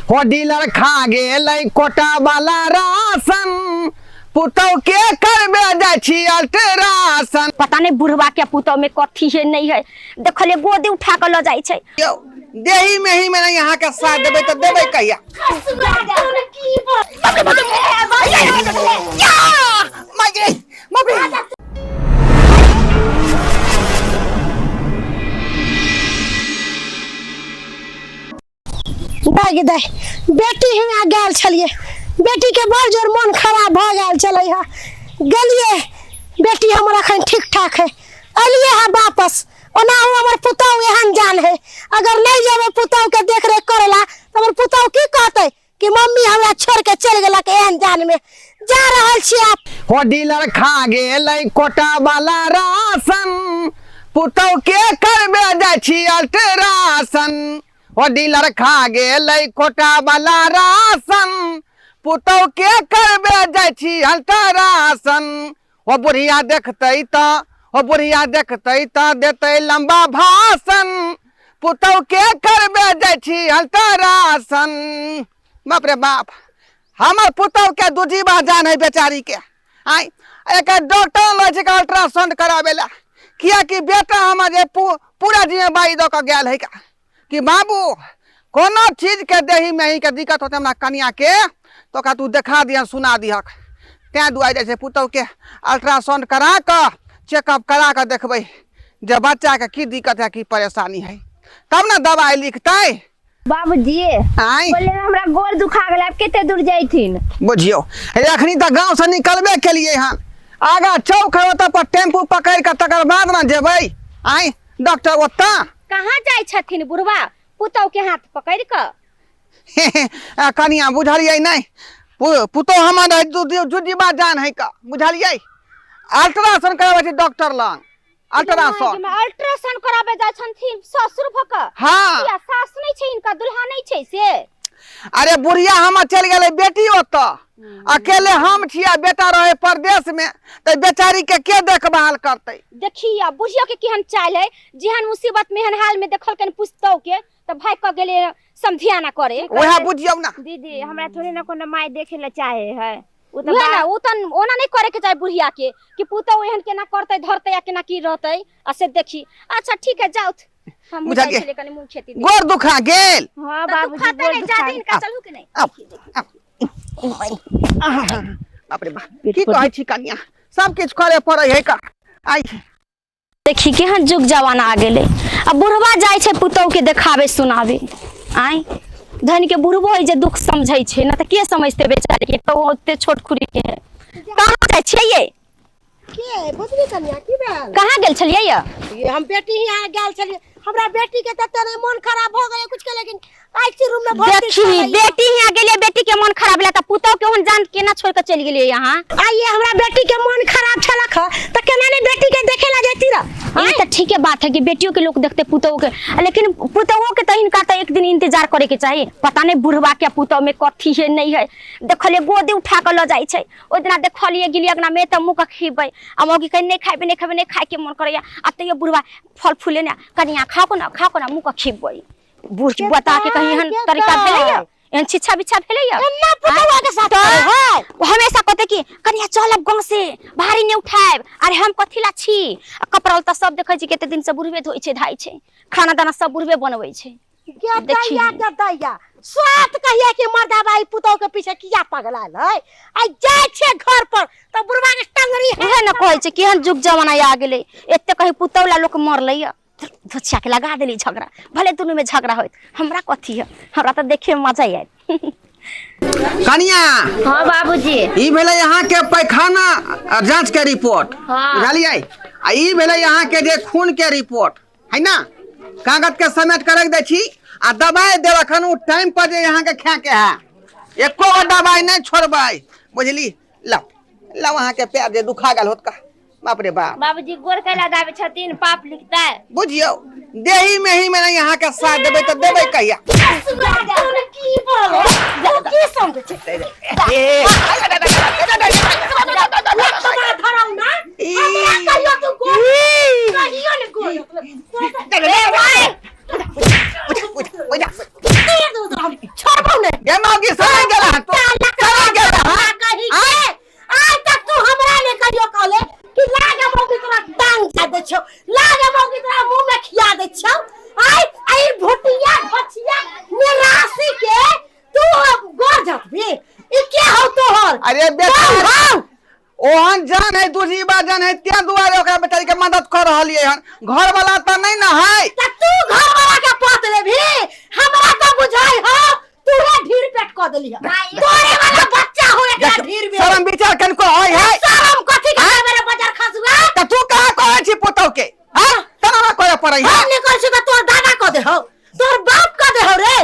हो डीलर खा गेलै कोटा वाला राशन, पुतौ के करबे जाइ छी अल्ट्रासन। पता नहीं बुढ़वा के पुतौ में कथी है नहीं है, देखलिए गोदी उठा के ल जाइ छै। यौ देही में ही में नहीं अहाँ के साथ देबै तऽ देबै कहिया? दाइ गे दाइ, बेटी हियाँ गेल छलियै, बेटीके बड़ जोर मोन खराब भऽ गेल छलै हँ। गेलियै, बेटी हमर अखन ठीक ठाक है, अलियै हँ वापस। ओनाहु हमर पुतहु एहन जान है, अगर नहीं जेबै पुतहुके देख रेख करै ला तऽ हमर पुतहु की कहतै कि मम्मी हमरा छोड़ के चलि गेलक एहन जान में। जा रहल छी आप। हो डीलर खा गेलै कोटा वाला राशन, पुतहु के करबे जाइ छी अल्ट्रासन। हो डीलर खा गेलै कोटा वाला राशन, पुतहु के करबे जाइ छी अल्ट्रासन। हो बुढ़िया देखतै तऽ, हो बुढ़िया देखतै तऽ देतै लम्बा भाषण, पुतहु के करबे जाइ छी अल्ट्रासन। बाप रे बाप, हमर पुतहु के दूजीबा जान है बेचारी के। आइ एकर डॉक्टर लऽ छै अल्ट्रासाउंड कराबे ला, कियाकि बेटा हमर जे पूरा जिम्मेदारी दऽ कऽ गेल है का कि बाबू कोनो चीज के देही मेही के दिक्कत होते हमरा कनिया के तो ओकरा तू देखा दिहक सुना दिहक। तैं दुआरे जाइ छै पुतहु के अल्ट्रासाउंड करा कऽ चेकअप करा कऽ देखबै जे बच्चा के की दिक्कत है की परेशानी है, तब ने दवाइ लिखतै। बाबूजी आँय? बोले हमरा गोर दुखा गेल, आब कते दूर जैथिन? बुझियौ अखनी तऽ गाँव से निकलबे केलिए हन, आगा चौक है ओतऽ पर टेम्पू पकड़ कऽ तकर बाद ने जेबै। आँय डॉक्टर ओतऽ कहाँ जाइ छथिन बुढ़वा पुतहु के हाथ पकड़ कऽ? कनिया बुझलियै नहि, पुतहु हमर है जुजीबा जान है का, बुझलियै? अल्ट्रासाउंड कराबै छै डॉक्टर लग, अल्ट्रासाउंड। अल्ट्रासाउंड कराबे जाइ छथिन ससुर भऽ कऽ? हाँ। किया सास नहि छै हिनका, दुल्हा नहि छै से? अरे बुढ़िया हमर चलि गेलै बेटी ओतऽ, अकेले हम छी आ बेटा रहे परदेश में, तऽ बेचारी के के देखभाल करतै? देखिया बुढ़िया के केहन चाल है, जेहन मुसीबत में एहन हाल में देखलकनि पुस्तौ के तऽ भागि कऽ गेलै समधियाना करे। वएह बुझियौ ना दीदी, हमरा थोड़े ना कोनो माय देखे ला चाहे है। उ तऽ उहे ना, उ तऽ ओना नहीं करे के चाही बुढ़िया के कि पुतौ एहन केना करतै धरतै आ केना की रहतै आ से देखी। अच्छा ठीक है जाउथ, हम बुझलियै। जाइ छलियै कनि मुँह खेती देखे। गोर दुखा गेल। हाँ, तऽ बाबूजी, दुखातै गोर नहि, दुखा जादे हिनका आउ, चलू कि नहि? आउ, देखी, देखी। आउ। बाप रे बाप, की कहै छी कनिया, सब किछु करे पड़ै है का। आइ देखी केहन जुग जमाना आ गेलै, आ बुढ़वा जाइ छै पुतहु के देखाबे सुनाबे। आँय धन के बुढ़बो है जे दुख समझै छै ना तऽ के समझतै बेचारे के, तऽ ओते छोट खुरी के है। कहाँ जाइ छियै ये? के बुझली कनिया की भेल? कहाँ गेल छलियै ये? ये हम बेटी हियाँ गेल छलियै, हमरा बेटी के तते ने मन खराब भऽ गेलै कुछ के, लेकिन आईसी रूम में भर्ती देखी छलै। बेटी हियाँ गेलियै, बेटी के मन खराब भेलै तऽ पुतहु के ओहन जान केना छोड़ के चलि गेलियै यहाँ? आइए हमरा बेटी के मन खराब छलक ह तऽ केना ने बेटी के देखे ला जैती रह? ई तऽ ठीके बात है कि बेटियों के लोग देखते पुतहु के, लेकिन पुतहुओ के तऽ हिनका तऽ एक दिन इंतजार करे के चाही। पता नहीं बुढ़वा के पुतहु में कथी है नहीं है, देखलिए गोदी उठा के ल जाइ छै। ओहि दिना देखलिए गेलिए अंगना में तऽ मुँह के खिबै आ मौगी कहे नहीं खाइबे नहीं खाइबे नहीं खाए के मन करैया, आ तैयो बुढ़वा फल फूले ने कनिया खाओ ना खाओ ना मुँह के खिबै। बूढ़ बता के कहीं एहन तरीका भेलैया, एहन छिच्छा बिच्छा भेलैया? एना पुतहुआ के साथ करे है। हमेशा कहते कि कनिया चल अब गाँव से भारी नहीं उठाएब। अरे हम कथी ला छी, आ कपड़ा लत्ता सब देखै छी कते दिन से बुढ़बे धोइ छै धाइ छै, खाना दाना सब बुढ़बे बनबै छै। गे देखी। दैया गे दैया, स्वात कहिया कि मर्दा बाई पुतहु के पीछे किया पगलायल है? आइ जाइ छै घर पर तऽ बुढ़वा के टंगरी है। उहे न कहै छै केहन जुग जमाना आ गेलै, एते कहीं पुतहु ला लोक मरलै या धोछिया के लगा देली झगड़ा, भले दुनू में झगड़ा होइत हमरा कथी है, हमरा तऽ देखे में मजा आयत। कनिया। हाँ बाबूजी। ई भेलै अहाँ के पैखाना जांच के रिपोर्ट। हाँ। बुझलियै? आ ई भेलै अहाँ के जे खून के रिपोर्ट है ना, कागज के समेट के रख दै छी आ दवाई देब अखन उ टाइम पर जे अहाँ के खाए के है, एको गो दवाई नहीं छोड़बै, बुझली? लाओ लाओ अहाँ के पैर जे दुखा गेल होत का, बाप रे बाप। बाबूजी गोर कैला दाबे छथिन, पाप लिखतै। बुझियौ देही में ही में नहीं अहाँ के साथ देबै तऽ देबै कहिया? की बोले तू, की समझै छै? धराउ ना हमरा, कहियो तू गोर कहियो ने गोर छोड़बौ। ने गे मौगी सड़ै गेला हन तू सड़ै गेला हन कही के आइ तक तू हमरा ने कहियो कहले कि लागे मौगी तोरा टांग जा दे छौ, लागे मौगी तोरा मुंह में खिया दे छौ। आइ आई भुटिया भछिया निराशी के तू गोर जतबी, ई के हौ तोहर? अरे बेटा, हौ, हौ। ओहन जान है दूजी बा जान है, ते दुआरे ओकरा बेचारी के मदद कर रहलियै हन। घर वाला तऽ नहीं ना है। त तू घर वाला के पत लेबी? हमरा तो बुझाई हो तू हे ढीर पेट क देली है। तोरे वाला बच्चा हो एकरा ढीर में। शरम विचार कनको होय है? शरम कथी के मेरे बाजार खसुआ? त तू कहाँ कहै छी पुतौ के? हां, तना ना करे पड़ै है। हम नहीं करै छी त तोर दादा क दे हो, तोर बाप क दे हो रे।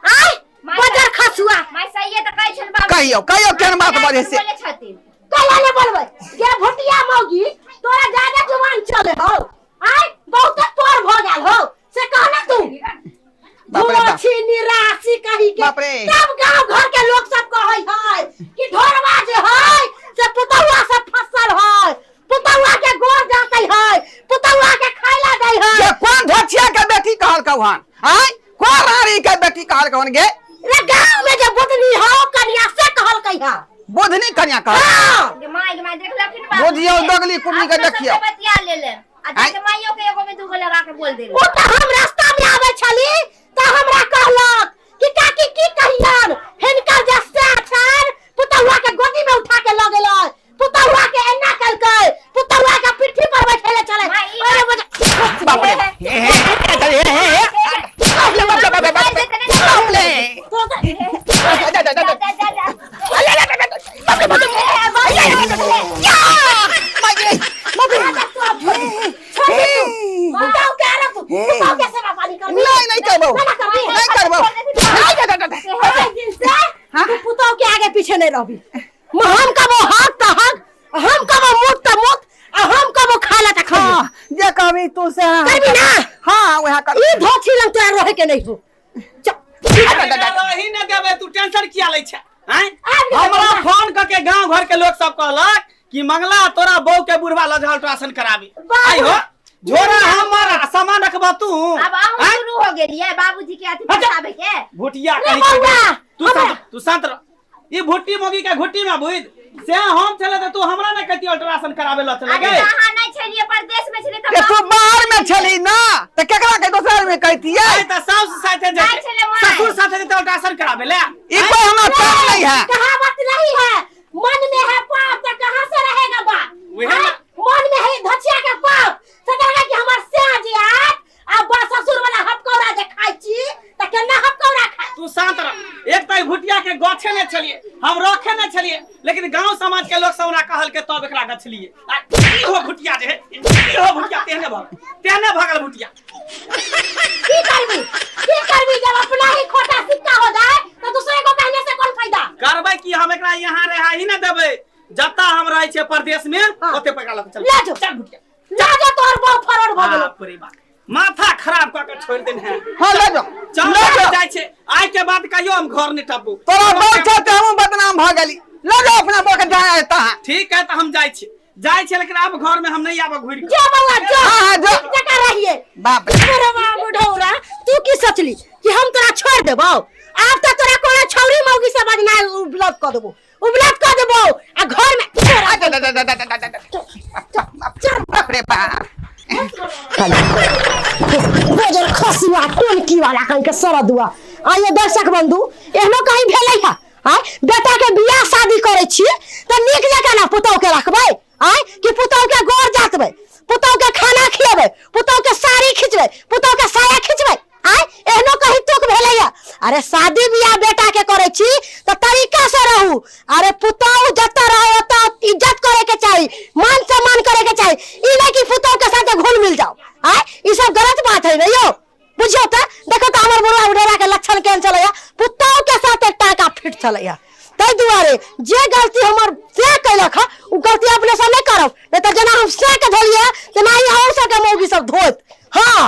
आय बाजार खसुआ। माय सही त कहै छन बाबू। कहियो कहियो केहन बात बजै से। बोले छथिन। कहिया ने बोलबै गे भुटिया मौगी, तोरा ज्यादा जुबान चले हो। आय बहुत तोर भ गेल हो से कहना तू। बाप रे बाप। धोछी निराशी कही के। बाप रे। तब गांव घर के लोग सब कहै है कि ढोरवा जे है से पुतौआ से फसल है, पुतौआ के गोर जाते है, पुतौआ के खाइला दै है। ये कौन धोछिया के बेटी कहल कहन? आय कौन रानी के बेटी कहल कहन गे? रे गांव में जे बुधनी हो कन्या से कहल कही है। बुधनी कन्या कहल? हाँ। गे माय, गे माय देखलखिन बाबू। बुझियौ दगली कुर्मी के अपना देखियौ। सबके बतिया लेले आ आँय? जाके माइयो के एगो में दूगो लगा के बोल देले। ओ त हम रास्ता में आवे छली त हमरा कहलक कि काकी की कहियन, हिनकर जे सैह छनि पुतहुआ के गोदी में उठा के ल गेलै, पुतहुआ के एना केलकै, पुतहुआ के पिट्ठी पर बैठेले छलै। माय, ई अरे बजा बाप रे, हे हे हे हे हे बाप रे बाप रे बाप रे बाप रे बाप रे। जा जा जा जा। जा जा जा। बाप रे बाप रे, या माय गे, बाप रे। पुतहु के आरो तू पुतहु के सेवा पानी करबी? नहीं नहीं करबो, ना करबी। नहीं करबो, नहीं। जा जा जा। ओहि दिन से तू पुतहु के आगे पीछे नहीं रहबी। हम कबो हक त हक, हम कबो मुत त मुत, आ हम कबो खाला त खा। हाँ, जे कहबी तू से हाँ। करबी ना? हाँ, वएह कर। ई धोछी लग तोरा रहे के नहीं हो। चल। रही न देबै, तू टेंशन किया लै छै? आँय? आबि गेलै हमरा बौआ। फोन क के गांव घर के लोग सब कहलक कि मंगला तोरा बहू के बुढ़वा लजहल अल्ट्रासाउंड कराबी। बाबू। आई हो झोरा हमर आ सामान रखबा तू। अब अहूँ आँय? शुरू हो गेलियै बाबूजी के अथी अच्छा। फंसाबे के। भुटिया रे कहीं बौआ, के तू शांत, तू शांत रह। ई भुट्टी मोगी के घुट्टी में भुज से हम चले त तू हमरा ने कहती अल्ट्रासाउंड कराबे ल चले अरे गे। अहाँ नहीं छलियै, परदेश में छलियै के तऽ तू बाहर में छली ना त केकरा के दोसर में कहतियै? आइ त साउस साथे नहीं जेतै, छलै माय। ससुर साथे जेतै अल्ट्रासाउंड कराबे ले। ई कोई हमरा काम नहीं है। कहावत नहीं है, मन में है पाप तो कहाँ से रहेगा बाप? वही ना। हाँ? मन में है धचिया के पाप, सदरगा कि हमर से जे आत आ बा ससुर वाला हपकौड़ा जे खाइ छी त केना हपकौड़ा खाइ? तू शांत रह। एक त भुटिया के गछे ने छलिए, हम रखे ने छलिए, लेकिन गांव समाज के लोग सब हमरा कहल के तब एकरा गछलिए। आ ई हो भुटिया जे है, ई हो भुटिया तेहने भगल, तेहने भगल भुटिया। की करबी, की करबी जब अपना ही खोटा सिक्का हो जाए तो दूसरे को कहने से कौन फायदा? करबै की, हम एकरा यहाँ रहा ही ने देबै। जता हम रहै छियै परदेश में हाँ। ओते पकड़ा लऽ के चल। ले जो। चल भुटिया। ले जो, तोहर बहु फरड़ भ गेलो। बाप रे बाप, माथा खराब कऽ के छोड़ि देने है। हाँ, ले जाओ। चल ले जाओ। जाइ छै, आइ के बाद कहियो हम घर नहि टपू। तोरा बहु चलते हमहूँ बदनाम भऽ गेली। ले जाओ अपना बहु के जाए तहाँ। ठीक है, तऽ हम जाइ छी, जाइ छी, लेकिन आब घर में हम नहीं आबऽ घुरि कऽ। जो बौआ जो। हाँ, हाँ, जो। एक जगह रहिए। बाप रे। बुढ़वा बुढ़ौरा, तू की सोचली कि हम तोरा छोड़ देबौ? आब तऽ तोरा कोनो छौरी मौगी से बजनाइ उपलब्ध कऽ देबौ, उपलब्ध कऽ देबौ आ घर में आ, जा, जा, जा, जा, जा, जा, जा, जा। बाप रे बाप। गोजर खसुआ कोन की वाला कहीं के सरदुआ। आइयो दर्शक बंधु, एहनो कहीं भेलै है? आय बेटा के बियाह शादी करै छी तऽ नीक जकाँ ना पुतहु के रखबै? आय कि पुतहु के गोर जातबै, पुतहु के खाना खिएबै, पुतहु के साड़ी खिचबै, पुतहु के साया खिचबै? आय एहनो कहीं तुक भेलै है? अरे शादी बियाह बेटा के करै छी तऽ तरीका से रहू। अरे पुतहु जतऽ रहे ओतऽ इज्जत करे के चाही, मान सम्मान करे के चाही, ई नहीं कि पुतहु के साथ घुल मिल जाओ। आय ई सब गलत बात है ने यौ, बुझियौ तऽ। देखो तऽ हमर बुढ़वा बुढ़ेरा के लक्षण केहन चलैया, पुतहु के साथ एक टाका फिट चलैया। ताहि दुआरे जे गलती हमर से कैलक हँ ओ गलती अपने से नहीं करब, नहीं तऽ जेना हम से के धोलियै तेना ही और सबके मौगी सब धोत। हाँ।